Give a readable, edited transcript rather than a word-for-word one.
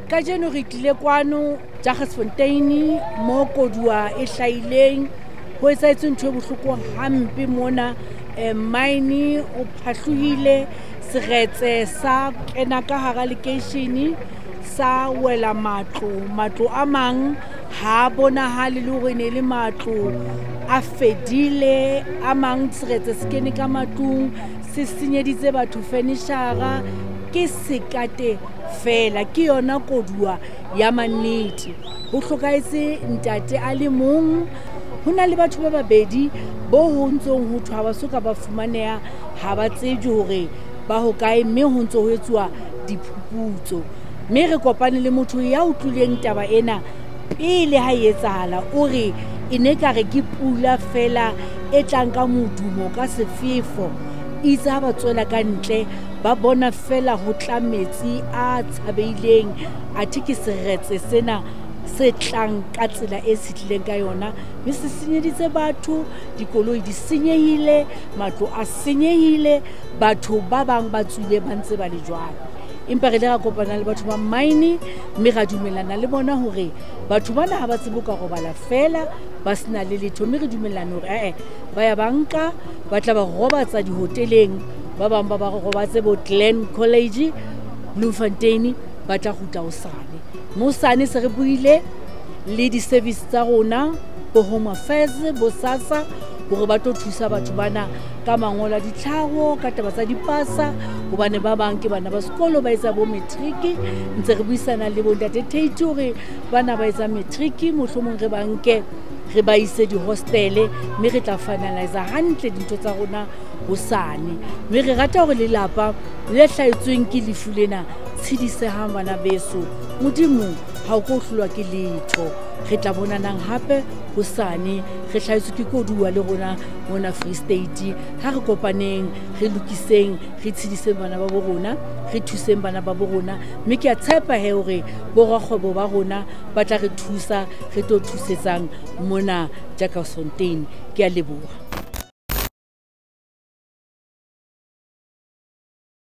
Kajeno re tlile kwano Jagersfontein mo koduwa e hlahileng. Ho etsahetse ntho e bohloko hampe mona. Mine o phahlohile, seretse sa kena ka hara lekeishene, sa wela matlo. Matlo a mang ha bonahale le hore ne le matlo a fedile, a mang seretse se kene ka matlung, se senyeditse batho furniture. Ke sekate fela, ke yona koduwa ya mannete. Ho hlokahetse ntate a le mong, ho na le batho ba babedi bo ho ntsong ho thwe ha ba soka ba fumaneha, ha ba tsejwe hore ba hokae, mme ho ntso ho etsuwa diphuputso. Mme re kopane le motho ya utlwileng taba ena pele ha e etsahala. O re e ne ka re ke pula fela e tlang ka modumo, ka sefefo. Itse ha ba tswela ka ntle ba bona fela ho tla metsi a tshabeileng, athe ke seretse sena se tlang ka tsela e setlileng ka yona, mme se senyeditse batho, dikoloi di senyehile, matlo a senyehile, batho ba bang ba tswile ba ntse ba le jwalo. Empa re ile ra kopana le batho ba mine, mme ra dumellana le bona hore batho bana ha ba tsebe ho ka robala fela ba sena le letho, mme re dumellane hore ee ba ya banka ba tla ba robatsa dihoteleng, ba bang ba ba robatse bo Glen College Bloemfontein, ba tla kgutla hosane. Mosane se re buile le di-service tsa rona bo Home Affairs, bo SASSA, hore ba tlo thusa batho bana ka mangolo a ditlhaho, ka taba tsa dipasa, hobane ba bang ke bana ba sekolo ba etsa bo matric. Ntse re buisana le bo ntate Tate hore bana ba etsa matric mohlomong re ba nke re ba ise di-hostele, mme re tla finalize hantle dintho tsa rona hosane. Mme re rata hore lelapa le hlahetsweng ke lefu lena, tshedisehang bana beso, Modimo ha o ko hlolwa ke letho. Re tla bonanang hape hosane, re hlahetswe ke koduwa le rona mona Free State. Ha re kopaneng, re lokiseng, re tshediseng bana ba bo rona, re thuseng bana ba bo rona, mme ke a tshepa he hore borakgwebo ba rona ba tla re thusa, re tlo thusetsang mona Jagersfontein. Ke a leboha.